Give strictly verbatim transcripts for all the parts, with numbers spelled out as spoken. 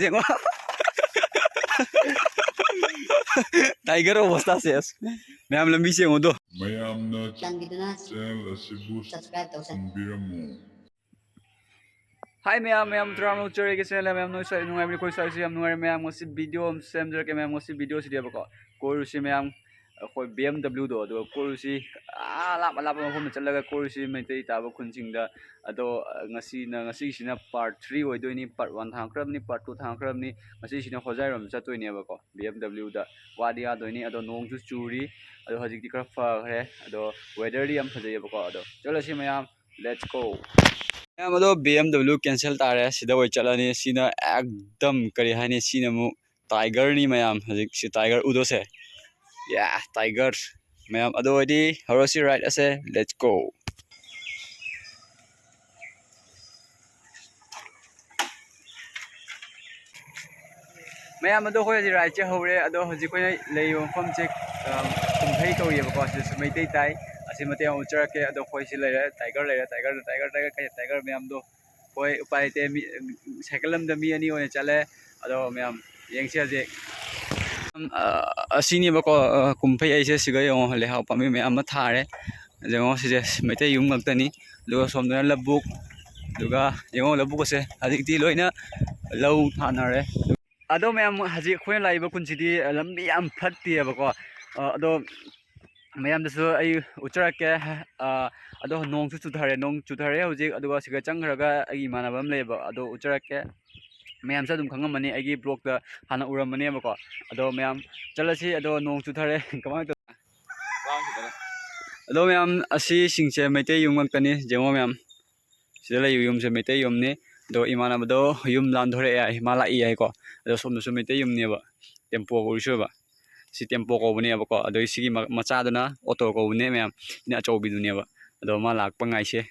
ꯌꯦꯡꯉꯣ꯫ ꯇꯥꯏꯒꯔ ꯑꯣꯕꯁꯇꯥꯁꯦ ꯑꯁ꯫ ꯃꯌꯥꯝ ꯂꯝꯕꯤꯁꯦ ꯌꯦꯡꯉꯣꯗꯣ꯫ ꯃꯌꯥꯝꯅ ꯆꯥꯟꯕꯤꯗꯨꯅ ꯆꯦꯅꯦꯜ ꯑꯁꯤꯕꯨ ꯁꯕꯁꯀ꯭ꯔꯥꯏꯕ ꯇꯧꯁꯟ ꯁꯟꯕꯤꯔꯝꯃꯨ꯫ ꯍꯥꯏ ꯃꯌꯥꯝ, ꯃꯌꯥꯝ ꯇꯔꯥꯃꯔꯨ ꯆꯔꯦꯒꯤ ꯆꯦꯅꯦꯜ ꯃꯌꯥꯝ ꯅꯣꯏ ꯁ꯭ꯋꯥꯏ ꯅꯨꯡꯉꯥꯏꯕꯅꯤ, ꯑꯩꯈꯣꯏ ꯁ꯭ꯋꯥꯏꯁꯨ ꯌꯥꯝ ꯅꯨꯡꯉꯥꯏꯔꯦ꯫ ꯃꯌꯥꯝ ꯉꯁꯤ ꯚꯤꯗꯤꯑꯣ ꯑꯃ ꯁꯦꯝꯖꯔꯛꯀꯦ꯫ ꯃꯌꯥꯝ ꯉꯁꯤ ꯚꯤꯗꯤꯑꯣꯁꯤꯗꯤꯕꯀꯣ, ꯀꯣꯏꯔꯨꯁꯤ ꯃꯌꯥꯝ, ꯑꯩꯈꯣꯏ ꯕꯤ ꯑꯦꯝ ꯗꯕ꯭ꯂꯤꯎꯗꯣ ꯑꯗꯨꯒ ꯀꯣꯏꯔꯨꯁꯤ꯫ ꯑꯥ ꯂꯥꯞ ꯑꯂꯥꯞꯄ ꯃꯐꯝꯗ ꯆꯠꯂꯒ ꯀꯣꯏꯔꯨꯁꯤ ꯃꯩꯇꯩ ꯇꯥꯕ ꯈꯨꯟꯁꯤꯡꯗ꯫ ꯑꯗꯣ ꯉꯁꯤꯅ, ꯉꯁꯤꯒꯤꯁꯤꯅ ꯄꯥꯔꯠ ꯊ꯭ꯔꯤ ꯑꯣꯏꯗꯣꯏꯅꯤ꯫ ꯄꯥꯔꯠ ꯋꯥꯟ ꯊꯥꯡꯈ꯭ꯔꯕꯅꯤ, ꯄꯥꯔꯠ ꯇꯨ ꯊꯥꯡꯈ꯭ꯔꯕꯅꯤ꯫ ꯉꯁꯤꯁꯤꯅ ꯍꯣꯖꯥꯏꯔꯣꯝ ꯆꯠꯇꯣꯏꯅꯦꯕꯀꯣ, ꯕꯤ ꯑꯦꯝ ꯗꯕ꯭ꯂꯤꯎꯗ꯫ ꯋꯥꯗꯤ ꯋꯥꯗꯣꯏꯅꯤ, ꯑꯗꯣ ꯅꯣꯡꯁꯨ ꯆꯨꯔꯤ꯫ ꯑꯗꯣ ꯍꯧꯖꯤꯛꯇꯤ ꯈꯔ ꯐꯈ꯭ꯔꯦ꯫ ꯑꯗꯣ ꯋꯦꯗꯔꯗꯤ ꯌꯥꯝ ꯐꯖꯩꯌꯦꯕꯀꯣ꯫ ꯑꯗꯣ ꯆꯠꯂꯁꯤ ꯃꯌꯥꯝ, let's go꯫ ꯃꯌꯥꯝ, ꯑꯗꯣ ꯕꯤ ꯑꯦꯝ ꯗꯕ꯭ꯂꯤꯎ ꯀꯦꯟꯁꯦꯜ ꯇꯥꯔꯦ, ꯁꯤꯗ ꯑꯣꯏ ꯆꯠꯂꯅꯤ꯫ ꯁꯤꯅ ꯑꯦꯛꯗꯝ ꯀꯔꯤ ꯍꯥꯏꯅꯤ, ꯁꯤꯅ ꯑꯃꯨꯛ ꯇꯥꯏꯒꯔꯅꯤ ꯃꯌꯥꯝ꯫ ꯍꯧꯖꯤꯛ ꯁꯤ ꯇꯥꯏꯒꯔ ꯎꯗꯣꯁꯦ, ꯌꯥ ꯇꯥꯏꯒꯔ꯫ ꯃꯌꯥꯝ, ꯑꯗꯨ ꯑꯣꯏꯗꯤ ꯍꯧꯔꯁꯤ ꯔꯥꯏꯗ ꯑꯁꯦ, let's go꯫ ꯃꯌꯥꯝ, ꯑꯗꯣ ꯑꯩꯈꯣꯏ ꯍꯧꯖꯤꯛ ꯔꯥꯏꯗꯁꯦ ꯍꯧꯔꯦ꯫ ꯑꯗꯣ ꯍꯧꯖꯤꯛ ꯑꯩꯈꯣꯏꯅ ꯂꯩꯔꯤꯕ ꯃꯐꯝꯁꯦ, ꯑ, ꯀꯨꯝꯍꯩ ꯀꯧꯏꯌꯦꯕꯀꯣ꯫ ꯁꯤꯗꯁꯨ ꯃꯩꯇꯩ ꯇꯥꯏ꯫ ꯑꯁꯤ ꯃꯇꯦꯛ ꯑꯃꯨꯛ ꯎꯠꯆꯔꯛꯀꯦ꯫ ꯑꯗꯣ ꯑꯩꯈꯣꯏ ꯁꯤ ꯂꯩꯔꯦ, ꯇꯥꯏꯒꯔ ꯂꯩꯔꯦ, ꯇꯥꯏꯒꯔ, ꯇꯥꯏꯒꯔ, ꯇꯥꯏꯒꯔ, ꯀꯩ ꯇꯥꯏꯒꯔ ꯃꯌꯥꯝꯗꯣ꯫ ꯍꯣꯏ, ꯎꯄꯥꯏ ꯂꯩꯇꯦ꯫ ꯃꯤ, ꯁꯥꯏꯀꯜ ꯑꯃꯗ ꯃꯤ ꯑꯅꯤ ꯑꯣꯏꯅ ꯆꯠꯂꯦ꯫ ꯑꯗꯣ ꯃꯌꯥꯝ ꯌꯦꯡꯁꯤ ꯍꯧꯖꯤꯛ꯫ ꯑ, ꯑꯁꯤꯅꯦꯕꯀꯣ, ꯑ, ꯀꯨꯝꯍꯩ ꯍꯥꯏꯁꯦ꯫ ꯁꯤꯒ ꯌꯦꯡꯉꯣ, ꯂꯩꯍꯥꯎ ꯄꯥꯝꯕꯤ ꯃꯌꯥꯝ ꯑꯃ ꯊꯥꯔꯦ꯫ ꯌꯦꯡꯉꯣ, ꯁꯤꯁꯦ ꯃꯩꯇꯩ ꯌꯨꯝ ꯉꯥꯛꯇꯅꯤ꯫ ꯑꯗꯨꯒ ꯁꯣꯝꯗꯅ ꯂꯧꯕꯨꯛ꯫ ꯑꯗꯨꯒ ꯌꯦꯡꯉꯣ, ꯂꯧꯕꯨꯛ ꯑꯁꯦ ꯍꯧꯖꯤꯛꯇꯤ ꯂꯣꯏꯅ ꯂꯧ ꯊꯥꯅꯔꯦ꯫ ꯑꯗꯣ ꯃꯌꯥꯝ, ꯍꯧꯖꯤꯛ ꯑꯩꯈꯣꯏꯅ ꯂꯥꯛꯏꯕ ꯈꯨꯟꯁꯤꯗꯤ ꯂꯝꯕꯤ ꯌꯥꯝ ꯐꯠꯇꯦꯕꯀꯣ꯫ ꯑ, ꯑꯗꯣ ꯃꯌꯥꯝꯗꯁꯨ ꯑꯩ ꯎꯠꯆꯔꯛꯀꯦ꯫ ꯑ, ꯑꯗꯣ ꯅꯣꯡꯁꯨ ꯆꯨꯊꯔꯦ, ꯅꯣꯡ ꯆꯨꯊꯔꯦ ꯍꯧꯖꯤꯛ꯫ ꯑꯗꯨꯒ ꯁꯤꯒ ꯆꯪꯈ꯭ꯔꯒ ꯑꯩꯒꯤ ꯏꯃꯥꯟꯅꯕ ꯑꯃ ꯂꯩꯌꯦꯕ, ꯑꯗꯣ ꯎꯠꯆꯔꯛꯀꯦ꯫ ꯃꯌꯥꯝꯁꯨ ꯑꯗꯨꯝ ꯈꯪꯉꯝꯃꯅꯤ, ꯑꯩꯒꯤ ꯕ꯭ꯂꯣꯛꯇ ꯍꯥꯟꯅ ꯎꯔꯝꯃꯅꯦꯕꯀꯣ꯫ ꯑꯗꯣ ꯃꯌꯥꯝ ꯆꯠꯂꯁꯤ꯫ ꯑꯗꯣ ꯅꯣꯡ ꯆꯨꯊꯔꯦ꯫ ꯀꯃꯥꯏꯅ ꯇꯧ-, ꯑꯗꯣ ꯃꯌꯥꯝ, ꯑꯁꯤꯁꯤꯡꯁꯦ ꯃꯩꯇꯩ ꯌꯨꯝ ꯉꯥꯛꯇꯅꯤ꯫ ꯌꯦꯡꯉꯣ ꯃꯌꯥꯝ, ꯁꯤꯗ ꯂꯩꯕ ꯌꯨꯝꯁꯦ ꯃꯩꯇꯩ ꯌꯨꯝꯅꯤ꯫ ꯑꯗꯣ ꯏꯃꯥꯟꯅꯕꯗꯣ ꯌꯨꯝ ꯂꯥꯟꯊꯣꯔꯛꯑꯦ ꯍꯥꯏ, ꯃꯥ ꯂꯥꯛꯏ ꯍꯥꯏꯀꯣ꯫ ꯑꯗꯣ ꯁꯣꯝꯗꯁꯨ ꯃꯩꯇꯩ ꯌꯨꯝꯅꯦꯕ, ꯇꯦꯝꯄꯣ ꯀꯧꯔꯤꯁꯨ ꯑꯣꯏꯕ꯫ ꯁꯤ ꯇꯦꯝꯄꯣ ꯀꯧꯕꯅꯦꯕꯀꯣ꯫ ꯑꯗꯣ ꯁꯤꯒꯤ ꯃ-, ꯃꯆꯥꯗꯨꯅ ꯑꯣꯇꯣ ꯀꯧꯕꯅꯦ ꯃꯌꯥꯝ, ꯁꯤꯅ ꯑꯆꯧꯕꯤꯗꯨꯅꯦꯕ꯫ ꯑꯗꯣ ꯃꯥ ꯂꯥꯛꯄ ꯉꯥꯏꯁꯦ꯫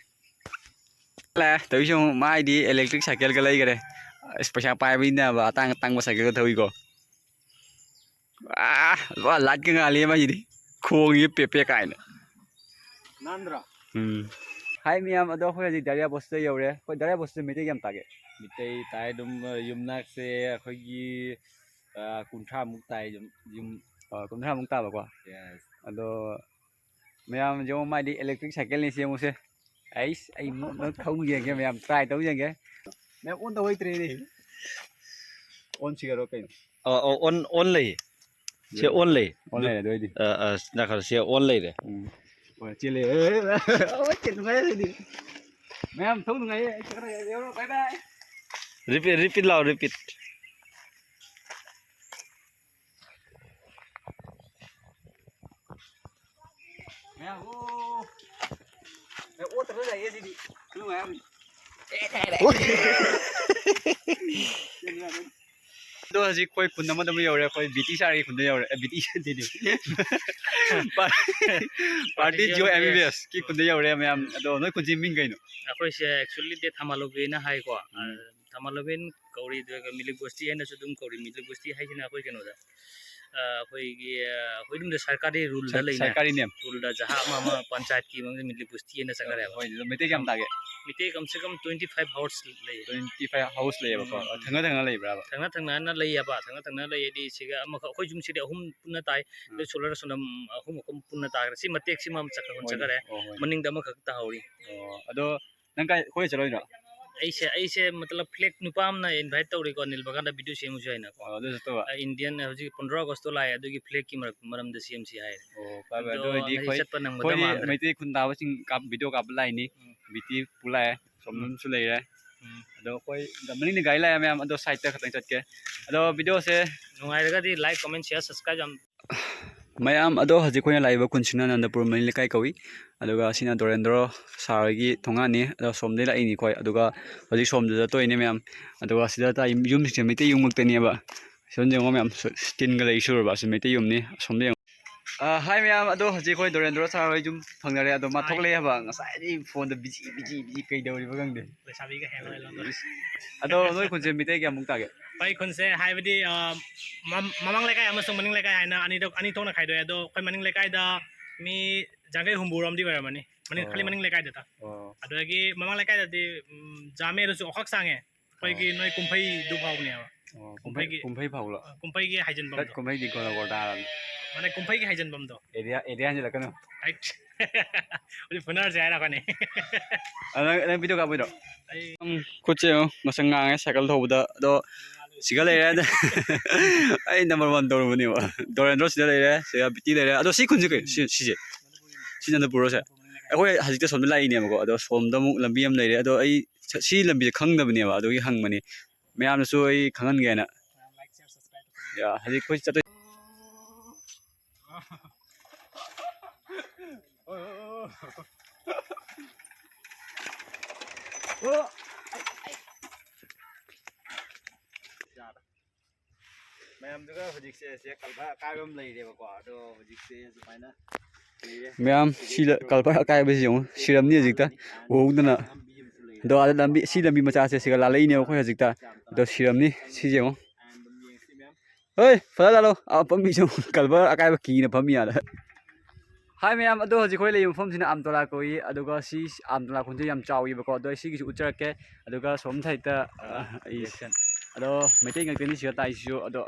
ꯂꯥꯛꯑꯦ ꯇꯧꯔꯤꯁꯦ ꯑꯃꯨꯛ꯫ ꯃꯥꯏꯗꯤ ꯏꯂꯦꯛꯇ꯭ꯔꯤꯛ ꯁꯥꯏꯀꯜꯒ ꯂꯩꯈꯔꯦ꯫ ꯑꯁ, ꯄꯩꯁꯥ ꯄꯥꯏꯕꯅꯤꯅꯕ ꯑꯇꯥꯡ ꯑꯇꯥꯡꯕ ꯁꯥꯏꯀꯜꯒ ꯊꯧꯏꯀꯣ꯫ ꯑꯥ, ꯂꯨꯄꯥ ꯂꯥꯏꯠꯀ ꯉꯥꯜꯂꯤ ꯃꯥꯏꯁꯤꯗꯤ꯫ ꯈꯣꯡꯉꯤ ꯄꯦ ꯄꯦ ꯀꯥꯏꯅ꯫ ꯅꯥꯟꯗ꯭ꯔꯣ? ꯎꯝ꯫ ꯍꯥꯏ ꯃꯌꯥꯝ, ꯑꯗꯣ ꯑꯩꯈꯣꯏ ꯍꯧꯖꯤꯛ ꯗꯥꯔꯤꯌꯥ ꯕꯣꯁꯇ ꯌꯧꯔꯦ꯫ ꯑꯩꯈꯣꯏ ꯗꯥꯔꯤꯌꯥ ꯕꯣꯁꯇ ꯃꯩꯇꯩ ꯀꯌꯥꯝ ꯇꯥꯒꯦ? ꯃꯤꯇꯩ ꯇꯥꯏ ꯑꯗꯨꯝ, ꯑ, ꯌꯨꯝꯅꯥꯛꯁꯦ ꯑꯩꯈꯣꯏꯒꯤ, ꯑ, ꯀꯨꯟꯊ꯭ꯔꯥꯃꯨꯛ ꯇꯥꯏ ꯌꯨꯝ, ꯌꯨꯝ꯫ ꯑ, ꯀꯨꯟꯊ꯭ꯔꯥꯃꯨꯛ ꯇꯥꯕꯀꯣ? Yes. ꯑꯗꯣ ꯃꯌꯥꯝ ꯌꯦꯡꯉꯣ, ꯃꯥꯏꯗꯤ electric cycleꯅꯤ, ꯁꯤ ꯌꯦꯡꯉꯨꯁꯦ꯫ ꯑꯩꯁ, ꯑꯩ ꯃꯨꯛ ꯅꯪ ꯊꯧ ꯌꯦꯡꯒꯦ ꯃꯌꯥꯝ, try ꯇꯧ ꯌꯦꯡꯒꯦ꯫ ꯃꯌꯥꯝ on ꯇꯧ ꯍꯩꯇ꯭ꯔꯦꯅꯦ꯫ On ꯁꯤꯒꯔꯣ ꯀꯩꯅꯣ? ꯑ, ꯑ, on, on ꯂꯩꯌꯦ꯫ ꯁꯤ on ꯂꯩ꯫ On ꯂꯩꯔꯦ ꯑꯗꯨ ꯑꯣꯏꯗꯤ꯫ ꯑ, ꯑ, ꯉꯥꯏꯈꯣ, ꯁꯤ on ꯂꯩꯔꯦ꯫ ꯎꯝ꯫ ꯍꯣꯏ, ꯆꯦꯜꯂꯦ꯫ ꯑꯣ, ꯆꯦꯜ ꯅꯨꯡꯉꯥꯏꯔꯦ ꯑꯗꯨꯗꯤ꯫ ꯃꯌꯥꯝ ꯊꯧ ꯅꯨꯡꯉꯥꯏꯌꯦ꯫ ꯑꯩ ꯆꯠꯈ꯭ꯔꯒꯦ꯫ ꯌꯧꯔꯣ, bye bye꯫ Repeat, repeat ꯂꯥꯎ, repeat꯫ ꯃꯌꯥꯝ, ꯑꯣ꯫ ꯑꯦ, ꯑꯣꯠꯇ꯭ꯔꯒ ꯂꯩꯌꯦ ꯁꯤꯗꯤ꯫ ꯈꯨꯅꯨꯡꯉꯥꯏ ꯑꯃꯅꯤ꯫ ꯑꯗꯣ ꯍꯧꯖꯤꯛ ꯑꯩꯈꯣꯏ ꯈꯨꯟ ꯑꯃꯗ ꯑꯃꯨꯛ ꯌꯧꯔꯦ, ꯑꯩꯈꯣꯏ ꯕꯤꯇꯤ ꯁꯥꯔꯒꯤ ꯈꯨꯟꯗ ꯌꯧꯔꯦ꯫ ꯑꯦ, ꯕꯤꯇꯤ ꯅꯠꯇꯦꯅꯦ꯫ ꯄꯥꯔꯇꯤ ꯖꯤꯑꯣ ꯑꯦꯝ ꯕꯤ ꯕꯤ ꯑꯦꯁꯀꯤ ꯈꯨꯟꯗ ꯌꯧꯔꯦ ꯃꯌꯥꯝ꯫ ꯑꯗꯣ ꯅꯣꯏ ꯈꯨꯟꯁꯤ ꯃꯤꯡ ꯀꯩꯅꯣ? ꯑꯩꯈꯣꯏꯁꯦ actually ꯗꯤ ꯊꯥꯃꯥꯂꯣꯕꯦꯅ ꯍꯥꯏꯀꯣ꯫ ꯎꯝ꯫ ꯊꯥꯃꯥꯂꯣꯕꯦꯟ ꯀꯧꯔꯤ, ꯑꯗꯨꯒ ꯃꯤꯂꯤꯛ ꯕꯁꯇꯤ ꯍꯥꯏꯅꯁꯨ ꯑꯗꯨꯝ ꯀꯧꯔꯤ꯫ ꯃꯤꯂꯤꯛ ꯕꯁꯇꯤ ꯍꯥꯏꯁꯤꯅ ꯑꯩꯈꯣꯏ ꯀꯩꯅꯣꯗ, ꯑ, ꯑꯩꯈꯣꯏꯒꯤ, ꯑ, ꯑꯩꯈꯣꯏ ꯑꯗꯨꯝꯗ ꯁꯔꯀꯥꯔꯤ ꯔꯨꯜꯗ ꯁꯔ-, ꯂꯩꯅ꯫ ꯁꯔꯀꯥꯔꯤ ꯅꯤꯌꯝ꯫ ꯔꯨꯜꯗ ꯖꯍꯥ ꯑꯃ ꯑꯃ ꯄꯟꯆꯥꯌꯠꯀꯤ ꯃꯅꯨꯡꯗ ꯃꯤꯂꯤꯛ ꯕꯁꯇꯤ ꯍꯥꯏꯅ ꯆꯠꯈ꯭ꯔꯦꯕ꯫ ꯍꯣꯏ, ꯑꯗꯣ ꯃꯩꯇꯩ ꯀꯌꯥꯝ ꯇꯥꯒꯦ? ꯃꯩꯇꯩ ꯀꯝ ꯁꯦ ꯀꯝ twenty five house ꯂꯩ꯫ Twenty five house ꯂꯩꯌꯦꯕꯀꯣ? ꯎꯝ꯫ ꯊꯪꯅ ꯊꯪꯅ ꯂꯩꯕ꯭ꯔꯥꯕ? ꯊꯪꯅ ꯊꯪꯅꯅ ꯂꯩꯌꯦꯕ꯫ ꯊꯪꯅ ꯊꯪꯅꯅ ꯂꯩ ꯍꯥꯏꯗꯤ ꯁꯤꯒ ꯑꯃꯈꯛ ꯑꯩꯈꯣꯏ ꯌꯨꯝꯁꯤꯗꯤ ꯑꯍꯨꯝ ꯄꯨꯟꯅ ꯇꯥꯏ꯫ ꯑꯥ꯫ ꯑꯗꯨ ꯁꯣꯂꯔ ꯁꯣꯅꯝ ꯑꯍꯨꯝ ꯑꯍꯨꯝ ꯄꯨꯟꯅ ꯇꯥꯈ꯭ꯔꯦ꯫ ꯁꯤ ꯃꯇꯦꯛꯁꯤꯃ ꯑꯃ ꯆꯠꯈ꯭ꯔ ꯍꯣꯏꯅꯦ꯫ ꯆꯠꯈ꯭ꯔꯦ꯫ ꯑꯣ, ꯍꯣꯏꯅꯦ꯫ ꯃꯅꯤꯡꯗ ꯑꯃꯈꯛ ꯇꯥꯍꯧꯔꯤ꯫ ꯑꯣ, ꯑꯗꯣ ꯅꯪ ꯀꯥꯏ, ꯀꯣꯏ ꯆꯠꯂꯣꯏꯗ꯭ꯔꯣ? ꯑꯩꯁꯦ, ꯑꯩꯁꯦ, ꯃꯇꯂꯕ, flag ꯅꯨꯄꯥ ꯑꯃꯅ invite ꯇꯧꯔꯤꯀꯣ, ꯅꯤꯜꯕꯒꯥꯟꯗ video ꯁꯦꯝꯃꯨꯁꯦ ꯍꯥꯏꯅꯀꯣ꯫ ꯑꯣ, ꯑꯗꯨ ꯆꯠꯇꯧꯕ? ꯑ, Indian ꯍꯧꯖꯤꯛ ꯄꯟꯗ꯭ꯔꯥ ꯑꯒꯁꯇꯣ ꯂꯥꯛꯑꯦ, ꯑꯗꯨꯒꯤ flagꯀꯤ ꯃꯔꯛ-, ꯃꯔꯝꯗ ꯁꯦꯝꯁꯤ ꯍꯥꯏ꯫ ꯑꯣ, ꯐꯔꯦ, ꯑꯗꯣ ꯑꯗꯨ ꯑꯣꯏꯗꯤ ꯉꯁꯤ ꯑꯩꯈꯣꯏ, ꯆꯠꯄ ꯅꯪꯒꯗ꯭ꯔꯥ ꯑꯩꯈꯣꯏꯗꯤ ꯃꯥꯟꯗ꯭ꯔꯦ꯫ ꯃꯩꯇꯩ ꯈꯨꯟꯗꯥꯕꯁꯤꯡ ꯀꯥꯞ-, video ꯀꯥꯞꯄ ꯂꯥꯛꯏꯅꯤ꯫ ꯎꯝ꯫ ꯕꯤꯇꯤ ꯄꯨ ꯂꯥꯛꯑꯦ, ꯎꯝ꯫ ꯁꯣꯝꯗꯁꯨ ꯂꯩꯔꯦ꯫ ꯎꯝ꯫ ꯑꯗꯣ ꯑꯩꯈꯣꯏ ꯃꯅꯤꯡꯗ ꯒꯥꯔꯤ ꯂꯥꯛꯑꯦ ꯃꯌꯥꯝ, ꯑꯗꯣ sideꯇ ꯈꯛꯇꯪ ꯆꯠꯀꯦ꯫ ꯑꯗꯣ videoꯁꯦ ꯅꯨꯡꯉꯥꯏꯔꯒꯗꯤ like, comment, share, subscribe ꯌꯥꯝ ꯃꯌꯥꯝ ꯑꯗꯣ ꯍꯧꯖꯤꯛ ꯑꯩꯈꯣꯏꯅ ꯂꯥꯛꯏꯕ ꯈꯨꯟꯁꯤꯅ ꯅꯟꯗꯄꯨꯔ ꯃꯅꯤ ꯂꯩꯀꯥꯏ ꯀꯧꯏ꯫ ꯑꯗꯨꯒ ꯁꯤꯅ ꯗꯣꯔꯦꯟꯗ꯭ꯔꯣ ꯁꯥꯔꯒꯤ ꯊꯣꯡꯒꯥꯟꯅꯤ꯫ ꯑꯗꯣ ꯁꯣꯝꯗꯒꯤ ꯂꯥꯛꯏꯅꯤ ꯑꯩꯈꯣꯏ꯫ ꯑꯗꯨꯒ ꯍꯧꯖꯤꯛ ꯁꯣꯝꯗ ꯆꯠꯇꯣꯏꯅꯦ ꯃꯌꯥꯝ꯫ ꯑꯗꯨꯒ ꯁꯤꯗ ꯇꯥꯏ ꯌꯨꯝꯁꯤꯡꯁꯦ ꯃꯩꯇꯩ ꯌꯨꯝ ꯉꯥꯛꯇꯅꯦꯕ꯫ ꯁꯣꯝꯗ ꯌꯦꯡꯉꯣ ꯃꯌꯥꯝ, ꯁ-, ꯁ꯭ꯇꯤꯟꯒ ꯂꯩ ꯁꯨꯔꯕ꯫ ꯑꯁꯤ ꯃꯩꯇꯩ ꯌꯨꯝꯅꯤ꯫ ꯑꯁꯣꯝꯗ ꯌꯦꯡꯉꯣ꯫ ꯑ, hi ꯃꯌꯥꯝ꯫ ꯑꯗꯣ ꯍꯧꯖꯤꯛ ꯑꯩꯈꯣꯏ ꯗꯣꯔꯦꯟꯗ꯭ꯔꯣ ꯁꯥꯔ ꯍꯣꯏ ꯌꯨꯝ ꯐꯪꯅꯔꯦ꯫ ꯑꯗꯣ ꯃꯥ ꯍꯥꯏ꯫ ꯊꯣꯛꯂꯛꯑꯦ ꯍꯥꯏꯕ꯫ ꯉꯁꯥꯏꯗꯒꯤ phoneꯗ busy, busy, busy ꯀꯩꯗꯧꯔꯤꯕ ꯈꯪꯗꯦ꯫ ꯂꯩꯁꯥꯕꯤꯒ ꯍꯦꯜꯂꯣ ꯍꯦꯜꯂꯣ ꯇꯧꯔꯤ꯫ ꯑꯗꯣ ꯅꯣꯏ ꯈꯨꯟꯁꯦ ꯃꯩꯇꯩ ꯀꯌꯥꯃꯨꯛ ꯇꯥꯒꯦ? ꯑꯩꯈꯣꯏ ꯈꯨꯟꯁꯦ ꯍꯥꯏꯕꯗꯤ, ꯑ, ꯃꯝ-, ꯃꯃꯥꯡ ꯂꯩꯀꯥꯏ ꯑꯃꯁꯨꯡ ꯃꯅꯤꯡ ꯂꯩꯀꯥꯏ ꯍꯥꯏꯅ ꯑꯅꯤꯗꯣ-, ꯑꯅꯤ ꯊꯣꯛꯅ ꯈꯥꯏꯗꯣꯛꯑꯦ꯫ ꯑꯗꯣ ꯑꯩꯈꯣꯏ ꯃꯅꯤꯡ ꯂꯩꯀꯥꯏꯗ ꯃꯤ ꯌꯥꯡꯈꯩ ꯍꯨꯝꯐꯨ ꯔꯣꯝꯗꯤ ꯑꯣꯏꯔꯝꯃꯅꯤ꯫ ꯃꯅꯤꯡ, ꯈꯥꯂꯤ ꯑꯣ꯫ ꯃꯅꯤꯡ ꯂꯩꯀꯥꯏꯗꯇ꯫ ꯑꯣ꯫ ꯑꯗꯨꯗꯒꯤ ꯃꯃꯥꯡ ꯂꯩꯀꯥꯏꯗꯗꯤ, ꯎꯝ, ꯖꯥꯃꯦꯗꯨꯁꯨ ꯑꯣꯈꯥꯛ ꯁꯥꯡꯉꯦ꯫ ꯑꯩꯈꯣꯏꯒꯤ ꯅꯣꯏ ꯀꯨꯝꯍꯩꯗꯨ ꯐꯥꯎꯕꯅꯦꯕ꯫ ꯑꯣ, ꯀꯨꯝꯍꯩ, ꯀꯨꯝꯍꯩꯒꯤ ꯀꯨꯝꯍꯩ ꯐꯥꯎꯕ꯭ꯔꯣ? ꯀꯨꯝꯍꯩꯒꯤ ꯍꯥꯏꯖꯟꯐꯝꯗꯣ꯫ ꯀꯨꯝꯍꯩꯗꯤ ꯒꯣꯜ ꯒꯣꯜ ꯇꯥꯔꯕꯅꯤ꯫ ꯃꯥꯅꯦ, ꯀꯨꯝꯍꯩꯒꯤ ꯍꯥꯏꯖꯟꯐꯝꯗꯣ꯫ Area, area ꯍꯦꯟꯖꯤꯜꯂꯛꯀꯅꯨ꯫ ꯍꯥꯏꯠ꯫ ꯍꯧꯖꯤꯛ ꯐꯨꯅꯔꯁꯦ ꯍꯥꯏꯔꯛꯀꯅꯤ꯫ ꯑ, ꯅꯪ, ꯅꯪ ꯚꯤꯗꯤꯑꯣ ꯀꯥꯞꯄꯣꯏꯗ꯭ꯔꯣ? ꯑꯩ ꯎꯝ, ꯈꯨꯠꯁꯦ ꯌꯦꯡꯉꯣ, ꯃꯁꯛ ꯉꯥꯡꯉꯦ ꯁꯥꯏꯀꯜ ꯊꯧꯕꯗ꯫ ꯑꯗꯣ ꯁꯤꯒ ꯂꯩꯔꯦ꯫ ꯑꯩ ꯅꯝꯕꯔ ꯋꯥꯟ ꯇꯧꯔꯨꯕꯅꯦꯕ꯫ ꯗꯣꯔꯦꯟꯗ꯭ꯔꯣ ꯁꯤꯗ ꯂꯩꯔꯦ, ꯁꯤꯗ ꯕꯤꯇꯤ ꯂꯩꯔꯦ꯫ ꯑꯗꯣ ꯁꯤ ꯈꯨꯟꯁꯦ ꯀꯩ? ꯁꯤ, ꯁꯤꯁꯦ꯫ ꯁꯤ ꯅꯟꯗꯄꯨꯔꯔꯣ ꯁꯦ? ꯑꯩꯈꯣꯏ ꯍꯧꯖꯤꯛꯇ ꯁꯣꯝꯗ ꯂꯥꯛꯏꯅꯦꯕꯀꯣ꯫ ꯑꯗꯣ ꯁꯣꯝꯗ ꯑꯃꯨꯛ ꯂꯝꯕꯤ ꯑꯃ ꯂꯩꯔꯦ꯫ ꯑꯗꯣ ꯑꯩ ꯁ-, ꯁꯤ ꯂꯝꯕꯤꯁꯦ ꯈꯪꯗꯕꯅꯦꯕ꯫ ꯑꯗꯨꯒꯤ ꯍꯪꯕꯅꯤ꯫ ꯃꯌꯥꯝꯅꯁꯨ ꯑꯩ ꯈꯪꯍꯟꯒꯦꯅ꯫ ꯌꯥ, ꯍꯧꯖꯤꯛ ꯑꯩꯈꯣꯏ ꯆꯠꯇꯣꯏ꯫ ꯃꯌꯥꯝꯗꯨꯒ ꯍꯧꯖꯤꯛꯁꯦ ꯁꯦ ꯀꯜꯚꯔ ꯑꯀꯥꯏꯕ ꯑꯃ ꯂꯩꯔꯦꯕꯀꯣ꯫ ꯑꯗꯣ ꯍꯧꯖꯤꯛꯁꯦ ꯁꯨꯃꯥꯏꯅ ꯂꯩꯔꯦ꯫ ꯃꯌꯥꯝ ꯁꯤ ꯀꯜꯚꯔ ꯑꯀꯥꯏꯕꯁꯤ ꯌꯦꯡꯉꯨ, ꯁꯤꯔꯝꯅꯤ ꯍꯧꯖꯤꯛꯇ ꯎꯍꯧꯗꯅ꯫ ꯑꯗꯣ ꯑꯥꯗ ꯂꯝꯕꯤ, ꯁꯤ ꯂꯝꯕꯤ ꯃꯆꯥꯁꯦ ꯁꯤꯒ ꯂꯥꯜꯂꯛꯏꯅꯦꯕ ꯑꯩꯈꯣꯏ ꯍꯧꯖꯤꯛꯇ꯫ ꯑꯗꯣ ꯁꯤꯔꯝꯅꯤ, ꯁꯤꯁꯦ ꯌꯦꯡꯉꯨ꯫ ꯍꯣꯏ, ꯐꯖꯅ ꯂꯥꯜꯂꯣ꯫ ꯑꯥ, ꯄꯥꯝꯕꯤꯁꯨ ꯀꯜꯚꯔ ꯑꯀꯥꯏꯕ ꯀꯤꯅ ꯐꯝꯃꯤ ꯑꯥꯗ꯫ ꯍꯥꯏ ꯃꯌꯥꯝ, ꯑꯗꯣ ꯍꯧꯖꯤꯛ ꯑꯩꯈꯣꯏ ꯂꯩꯔꯤꯕ ꯃꯐꯝꯁꯤꯅ ꯑꯝꯇꯣꯂꯥ ꯀꯧꯏ꯫ ꯑꯗꯨꯒ ꯁꯤ ꯑꯝꯇꯣꯂꯥ ꯈꯨꯟꯁꯦ ꯌꯥꯝ ꯆꯥꯎꯋꯦꯕꯀꯣ꯫ ꯑꯗꯣ ꯑꯩ ꯁꯤꯒꯤꯁꯨ ꯎꯠꯆꯔꯛꯀꯦ꯫ ꯑꯗꯨꯒ ꯁꯣꯝ ꯁꯥꯏꯠꯇ, ꯑ, ꯑꯩ, ꯑꯗꯣ ꯃꯩꯇꯩ ꯉꯥꯛꯇꯅꯤ ꯁꯤꯗ ꯇꯥꯏꯁꯤꯁꯨ꯫ ꯑꯗꯣ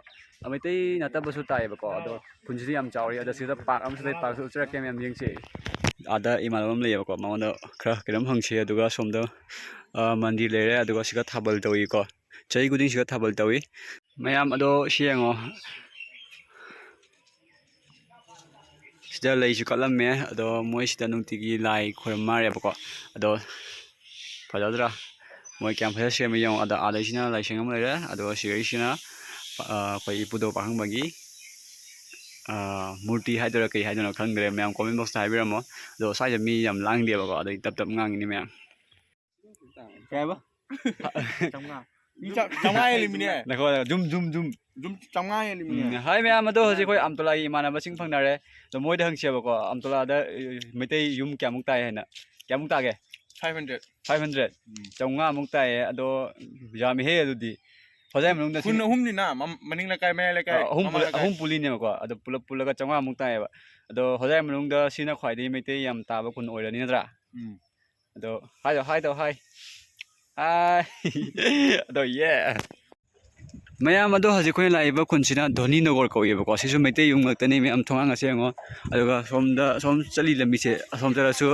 ꯃꯩꯇꯩ ꯅꯠꯇꯕꯁꯨ ꯇꯥꯏꯌꯦꯕꯀꯣ꯫ ꯑꯗꯣ ꯈꯨꯟꯁꯤꯗꯤ ꯌꯥꯝ ꯆꯥꯎꯔꯤ꯫ ꯑꯗꯣ ꯁꯤꯗ ꯄꯥꯔꯛ ꯑꯃꯁꯨ ꯂꯩ, ꯄꯥꯔꯛꯁꯨ ꯎꯠꯆꯔꯛꯀꯦ ꯃꯌꯥꯝ, ꯌꯦꯡꯁꯤ꯫ ꯑꯥꯗ ꯏꯃꯥꯟꯅꯕ ꯑꯃ ꯂꯩꯌꯦꯕꯀꯣ, ꯃꯉꯣꯟꯗ ꯈꯔ ꯀꯩꯅꯣꯝ ꯍꯪꯁꯤ꯫ ꯑꯗꯨꯒ ꯁꯣꯝꯗ, ꯑ, ꯃꯟꯗꯤꯔ ꯂꯩꯔꯦ꯫ ꯑꯗꯨꯒ ꯁꯤꯒ ꯊꯥꯕꯜ ꯇꯧꯏꯀꯣ꯫ ꯆꯍꯤ ꯈꯨꯗꯤꯡꯁꯤꯒ ꯊꯥꯕꯜ ꯇꯧꯏ꯫ ꯃꯌꯥꯝ ꯑꯗꯣ ꯁꯤ ꯌꯦꯡꯉꯣ꯫ ꯁꯤꯗ ꯂꯩꯁꯨ ꯀꯠꯂꯝꯃꯦ꯫ ꯑꯗꯣ ꯃꯣꯏ ꯁꯤꯗ ꯅꯨꯡꯇꯤꯒꯤ ꯂꯥꯏ ꯈꯣꯏꯔꯝ ꯃꯥꯜꯂꯦꯕꯀꯣ꯫ ꯑꯗꯣ ꯐꯖꯗ꯭ꯔꯥ? ꯃꯣꯏ ꯀꯌꯥꯝ ꯐꯖ ꯁꯦꯝꯃꯦ ꯌꯦꯡꯉꯣ꯫ ꯑꯗ ꯑꯥꯗꯩꯁꯤꯅ ꯂꯥꯏꯁꯪ ꯑꯃ ꯂꯩꯔꯦ꯫ ꯑꯗꯨꯒ ꯁꯤꯗꯩꯁꯤꯅ, ꯑ, ꯑꯩꯈꯣꯏ ꯏꯄꯨꯗꯧ ꯄꯥꯈꯪꯕꯒꯤ, ꯑ, ꯃꯨꯔꯇꯤ ꯍꯥꯏꯗꯣꯏꯔꯥ ꯀꯩ ꯍꯥꯏꯗꯣꯏꯅꯣ ꯈꯪꯗ꯭ꯔꯦ꯫ ꯃꯌꯥꯝ comment box ꯇ ꯍꯥꯏꯕꯤꯔꯝꯃꯣ꯫ ꯑꯗꯣ ꯁ꯭ꯋꯥꯏꯗ ꯃꯤ ꯌꯥꯝ ꯂꯥꯡꯗꯦꯕꯀꯣ꯫ ꯑꯗꯩ ꯇꯞ ꯇꯞ ꯉꯥꯡꯉꯤꯅꯤ ꯃꯌꯥꯝ꯫ ꯀꯩ ꯍꯥꯏꯕ? ꯆꯥꯝꯃꯉꯥ꯫ ꯃꯤ ꯆꯥ-, ꯆꯥꯝꯃꯉꯥ ꯍꯦꯜꯂꯤꯃꯤꯅꯦ꯫ ꯉꯥꯏꯈꯣ, ꯉꯥꯏꯈꯣ, zoom, zoom, zoom꯫ Zoom ꯆꯥꯝꯃꯉꯥ ꯍꯦꯜꯂꯤꯃꯤꯅꯦ꯫ ꯎꯝ, ꯍꯥꯏ ꯃꯌꯥꯝ, ꯑꯗꯣ ꯍꯧꯖꯤꯛ ꯑꯩꯈꯣꯏ ꯑꯝꯇꯣꯂꯥꯒꯤ ꯏꯃꯥꯟꯅꯕꯁꯤꯡ ꯐꯪꯅꯔꯦ꯫ ꯑꯗꯣ ꯃꯣꯏꯗ ꯍꯪꯁꯦꯕꯀꯣ, ꯑꯝꯇꯣꯂꯥꯗ, ꯑ, ꯃꯩꯇꯩ ꯌꯨꯝ ꯀꯌꯥꯃꯨꯛ ꯇꯥꯏ ꯍꯥꯏꯅ? ꯀꯌꯥꯃꯨꯛ ꯇꯥꯒꯦ? Five hundred꯫ Five hundred? ꯎꯝ꯫ ꯆꯥꯝꯃꯉꯥꯃꯨꯛ ꯇꯥꯏꯌꯦ꯫ ꯑꯗꯣ ꯌꯥꯝꯃꯤꯍꯦ ꯑꯗꯨꯗꯤ꯫ ꯍꯣꯖꯥꯏ ꯃꯅꯨꯡꯗ ꯈꯨꯟ ꯁꯤ ꯑꯍꯨꯝꯅꯤꯅ, ꯃꯝ-, ꯃꯅꯤꯡ ꯂꯩꯀꯥꯏ, ꯃꯌꯥꯏ ꯂꯩꯀꯥꯏ, ꯑ, ꯑꯍꯨꯝ ꯃꯃꯥꯡ ꯄꯨꯜꯂ-, ꯂꯩꯀꯥꯏ꯫ ꯑꯍꯨꯝ ꯄꯨꯜꯂꯤꯅꯦꯕꯀꯣ꯫ ꯑꯗꯣ ꯄꯨꯂꯞ ꯄꯨꯜꯂꯒ ꯆꯥꯝꯃꯉꯥꯃꯨꯛ ꯇꯥꯏꯌꯦꯕ꯫ ꯑꯗꯣ ꯍꯣꯖꯥꯏ ꯃꯅꯨꯡꯗ ꯁꯤꯅ ꯈ꯭ꯋꯥꯏꯗꯒꯤ ꯃꯩꯇꯩ ꯌꯥꯝ ꯇꯥꯕ ꯈꯨꯟ ꯑꯣꯏꯔꯅꯤ ꯅꯠꯇ꯭ꯔꯥ? ꯎꯝ꯫ ꯑꯗꯣ ꯍꯥꯏꯗꯣ, ꯍꯥꯏꯗꯣ, ꯍꯥꯏ꯫ ꯑꯥꯏ꯫ ꯑꯗꯣ ꯌꯦ꯫ ꯃꯌꯥꯝ ꯑꯗꯣ ꯍꯧꯖꯤꯛ ꯑꯩꯈꯣꯏꯅ ꯂꯥꯛꯏꯕ ꯈꯨꯟꯁꯤꯅ ꯙꯣꯅꯤ ꯅꯒꯣꯔ ꯀꯧꯏꯕꯀꯣ꯫ ꯁꯤꯁꯨ ꯃꯩꯇꯩ ꯌꯨꯝ ꯉꯥꯛꯇꯅꯤ ꯃꯌꯥꯝ, ꯊꯣꯡꯒꯥꯡ ꯑꯁꯦ ꯌꯦꯡꯉꯣ꯫ ꯑꯗꯨꯒ ꯁꯣꯝꯗ ꯁꯣꯝ ꯆꯠꯂꯤ ꯂꯝꯕꯤꯁꯦ, ꯑꯁꯣꯝ ꯆꯠꯂꯁꯨ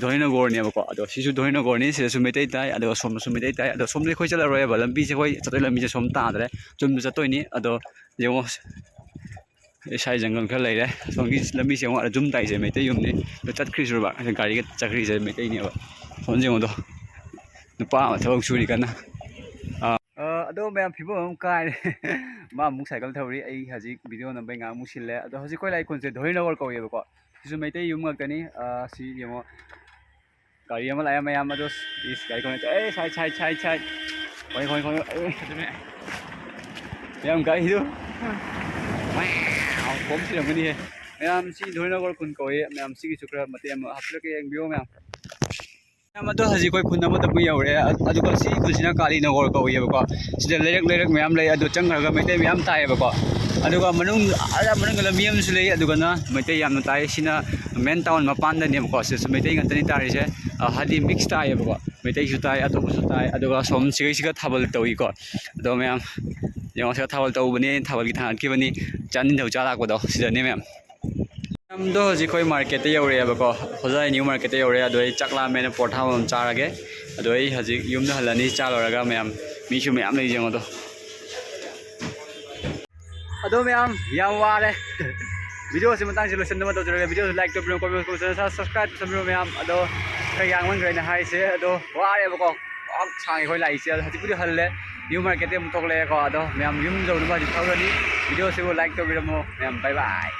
ꯙꯣꯅꯤ ꯅꯒꯣꯔꯅꯦꯕꯀꯣ꯫ ꯑꯗꯣ ꯁꯤꯁꯨ ꯙꯣꯅꯤ ꯅꯒꯣꯔꯅꯤ, ꯁꯤꯗꯁꯨ ꯃꯩꯇꯩ ꯇꯥꯏ, ꯑꯗꯨꯒ ꯁꯣꯝꯗꯁꯨ ꯃꯩꯇꯩ ꯇꯥꯏ꯫ ꯑꯗꯣ ꯁꯣꯝꯗꯤ ꯑꯩꯈꯣꯏ ꯆꯠꯂꯔꯣꯏꯕ, ꯂꯝꯕꯤꯁꯦ ꯑꯩꯈꯣꯏ ꯆꯠꯇꯣꯏ ꯂꯝꯕꯤꯁꯦ ꯁꯣꯝ ꯇꯥꯗ꯭ꯔꯦ, ꯆꯨꯝꯅ ꯆꯠꯇꯣꯏꯅꯤ꯫ ꯑꯗꯣ ꯌꯦꯡꯉꯣ, ꯏꯁꯥ ꯖꯪꯒꯜ ꯈꯔ ꯂꯩꯔꯦ꯫ ꯁꯣꯝꯒꯤ ꯂꯝꯕꯤꯁꯦ ꯑꯃꯨꯛ ꯑꯗꯨꯝ ꯇꯥꯏꯁꯦ ꯃꯩꯇꯩ ꯌꯨꯝꯅꯤ꯫ ꯑꯗꯣ ꯆꯠꯈ꯭ꯔꯤꯁꯨꯕ ꯒꯥꯔꯤꯒ ꯆꯠꯈ꯭ꯔꯤꯁꯦ ꯃꯩꯇꯩꯅꯦꯕ꯫ ꯁꯣꯝ ꯌꯦꯡꯉꯣꯗꯣ, ꯅꯨꯄꯥ ꯑꯃ ꯊꯕꯛ ꯁꯨꯔꯤ ꯀꯟꯅ꯫ ꯑꯥ, ꯑꯗꯣ ꯃꯌꯥꯝ ꯐꯤꯕꯝ ꯑꯃ ꯀꯥꯏꯔꯦ꯫ ꯃꯥ ꯑꯃꯨꯛ ꯁꯥꯏꯀꯜ ꯊꯧꯔꯤ, ꯑꯩ ꯍꯧꯖꯤꯛ ꯚꯤꯗꯤꯑꯣ ꯅꯝꯕꯩ ꯉꯥꯏꯍꯥꯛ ꯑꯃꯨꯛ ꯁꯤꯜꯂꯦ꯫ ꯑꯗꯣ ꯍꯧꯖꯤꯛ ꯑꯩꯈꯣꯏ ꯂꯥꯛꯏ ꯈꯨꯟꯁꯦ ꯙꯣꯔꯤꯅꯒꯔ ꯀꯧꯋꯦꯕꯀꯣ꯫ ꯁꯤꯁꯨ ꯃꯩꯇꯩ ꯌꯨꯝ ꯉꯥꯛꯇꯅꯤ꯫ ꯑꯥ, ꯁꯤ ꯌꯦꯡꯉꯣ, ꯒꯥꯔꯤ ꯑꯃ ꯂꯥꯛꯑꯦ ꯃꯌꯥꯝ꯫ ꯑꯗꯣ ꯏꯁ, ꯒꯥꯔꯤ ꯈꯣꯡꯅ ꯆꯠ-, ꯑꯦ, ꯁꯥꯏꯠ, ꯁꯥꯏꯠ, ꯁꯥꯏꯠ, ꯁꯥꯏꯠ꯫ ꯍꯣꯏ, ꯍꯣꯏ, ꯍꯣꯏ, ꯍꯣꯏ꯫ ꯃꯌꯥꯝ ꯒꯥꯔꯤꯗꯨ꯫ ꯕꯣꯝ ꯁꯤꯔꯝꯒꯅꯤꯍꯦ꯫ ꯃꯌꯥꯝ ꯁꯤ ꯙꯣꯔꯤꯅꯒꯔ ꯈꯨꯟ ꯀꯧꯋꯦ꯫ ꯃꯌꯥꯝ ꯁꯤꯒꯤꯁꯨ ꯈꯔ ꯃꯇꯦꯛ ꯑꯃ ꯍꯥꯞꯆꯤꯜꯂꯛꯀꯦ, ꯌꯦꯡꯕꯤꯌꯣ ꯃꯌꯥꯝ꯫ ꯃꯌꯥꯝ ꯑꯗꯣ ꯍꯧꯖꯤꯛ ꯑꯩꯈꯣꯏ ꯈꯨꯟ ꯑꯃꯗꯕꯨ ꯌꯧꯔꯦ꯫ ꯑ-, ꯑꯗꯨꯒ ꯁꯤ ꯈꯨꯟꯁꯤꯅ ꯀꯥꯂꯤ ꯅꯒꯔ ꯀꯧꯋꯦꯕꯀꯣ꯫ ꯁꯤꯗ ꯂꯩꯔꯛ ꯂꯩꯔꯛ ꯃꯌꯥꯝ ꯂꯩ꯫ ꯑꯗꯣ ꯆꯪꯈ꯭ꯔꯒ ꯃꯩꯇꯩ ꯃꯌꯥꯝ ꯇꯥꯏꯌꯦꯕꯀꯣ꯫ ꯑꯗꯨꯒ ꯃꯅꯨꯡ, ꯑꯥ ꯃꯅꯨꯡꯗ ꯂꯝꯕꯤ ꯑꯃꯁꯨ ꯂꯩ꯫ ꯑꯗꯨꯒꯅ ꯃꯩꯇꯩ ꯌꯥꯝꯅ ꯇꯥꯏ꯫ ꯁꯤꯅ ꯃꯦꯟ ꯇꯥꯎꯟ ꯃꯄꯥꯟꯗꯅꯦꯕꯀꯣ꯫ ꯁꯤꯗꯁꯨ ꯃꯩꯇꯩ ꯉꯥꯛꯇꯅꯤ ꯇꯥꯔꯤꯁꯦ꯫ ꯑ, ꯍꯥꯏꯗꯤ ꯃꯤꯛꯁ ꯇꯥꯏꯌꯦꯕꯀꯣ꯫ ꯃꯩꯇꯩꯁꯨ ꯇꯥꯏ, ꯑꯇꯣꯞꯄꯁꯨ ꯇꯥꯏ꯫ ꯑꯗꯨꯒ ꯁꯣꯝ ꯁꯤꯒꯩꯁꯤꯒ ꯊꯥꯕꯜ ꯇꯧꯏꯀꯣ꯫ ꯑꯗꯣ ꯃꯌꯥꯝ ꯌꯦꯡꯉꯣ, ꯁꯤꯗ ꯊꯥꯕꯜ ꯇꯧꯕꯅꯦ꯫ ꯊꯥꯕꯜꯒꯤ ꯊꯥꯡꯒꯠꯈꯤꯕꯅꯤ꯫ ꯆꯥꯅꯤꯡꯊꯧ ꯆꯥ ꯂꯥꯛꯄꯗꯣ ꯁꯤꯗꯅꯦ ꯃꯌꯥꯝ꯫ ꯃꯌꯥꯝꯗꯣ ꯍꯧꯖꯤꯛ ꯑꯩꯈꯣꯏ ꯃꯥꯔꯀꯦꯠꯇ ꯌꯧꯔꯛꯑꯦꯕꯀꯣ, ꯍꯣꯖꯥꯏ ꯅ꯭ꯌꯨ ꯃꯥꯔꯀꯦꯠꯇ ꯌꯧꯔꯛꯑꯦ꯫ ꯑꯗꯣ ꯑꯩ ꯆꯥꯛ ꯂꯥꯝꯃꯦꯅ ꯄꯣꯔꯣꯊꯥ ꯑꯃꯃꯝ ꯆꯥꯔꯒꯦ꯫ ꯑꯗꯣ ꯑꯩ ꯍꯧꯖꯤꯛ ꯌꯨꯝꯗ ꯍꯜꯂꯅꯤ ꯆꯥ ꯂꯣꯏꯔꯒ꯫ ꯃꯌꯥꯝ ꯃꯤꯁꯨ ꯃꯌꯥꯝ ꯂꯩ ꯌꯦꯡꯉꯣ ꯑꯗꯣ꯫ ꯑꯗꯣ ꯃꯌꯥꯝ ꯌꯥꯝ ꯋꯥꯔꯦ꯫ ꯚꯤꯗꯤꯑꯣꯁꯤ ꯃꯇꯥꯡꯁꯤ ꯂꯣꯏꯁꯤꯟꯅꯕ ꯇꯧꯖꯔꯒꯦ꯫ ꯚꯤꯗꯤꯑꯣꯁꯤ ꯂꯥꯏꯛ ꯇꯧꯕꯤꯔꯣ, ꯀꯣꯃꯦꯟ ꯇꯧꯕꯤꯔꯣ, ꯁꯕꯁꯀ꯭ꯔꯥꯏꯕ ꯇꯧꯕꯤꯔꯣ ꯃꯌꯥꯝ꯫ ꯑꯗꯣ ꯈꯔ ꯌꯥꯡꯃꯟꯈ꯭ꯔꯦꯅ ꯍꯥꯏꯔꯤꯁꯦ꯫ ꯑꯗꯣ ꯋꯥꯔꯦꯕꯀꯣ, ꯋꯥ ꯁꯥꯡꯉꯦ ꯑꯩꯈꯣꯏ ꯂꯥꯛꯏꯁꯦ꯫ ꯑꯗꯣ ꯍꯧꯖꯤꯛꯄꯨꯗꯤ ꯍꯜꯂꯦ, ꯅ꯭ꯌꯨ ꯃꯥꯔꯀꯦꯠꯇꯩ ꯑꯃꯨꯛ ꯊꯣꯛꯂꯛꯑꯦꯀꯣ꯫ ꯑꯗꯣ ꯃꯌꯥꯝ ꯌꯨꯝ ꯌꯧꯅꯕ ꯍꯧꯖꯤꯛ ꯊꯧꯔꯅꯤ꯫ ꯚꯤꯗꯤꯑꯣꯁꯤꯕꯨ ꯂꯥꯏꯛ ꯇꯧꯕꯤꯔꯝꯃꯣ ꯃꯌꯥꯝ, ꯕꯥꯏ ꯕꯥꯏ꯫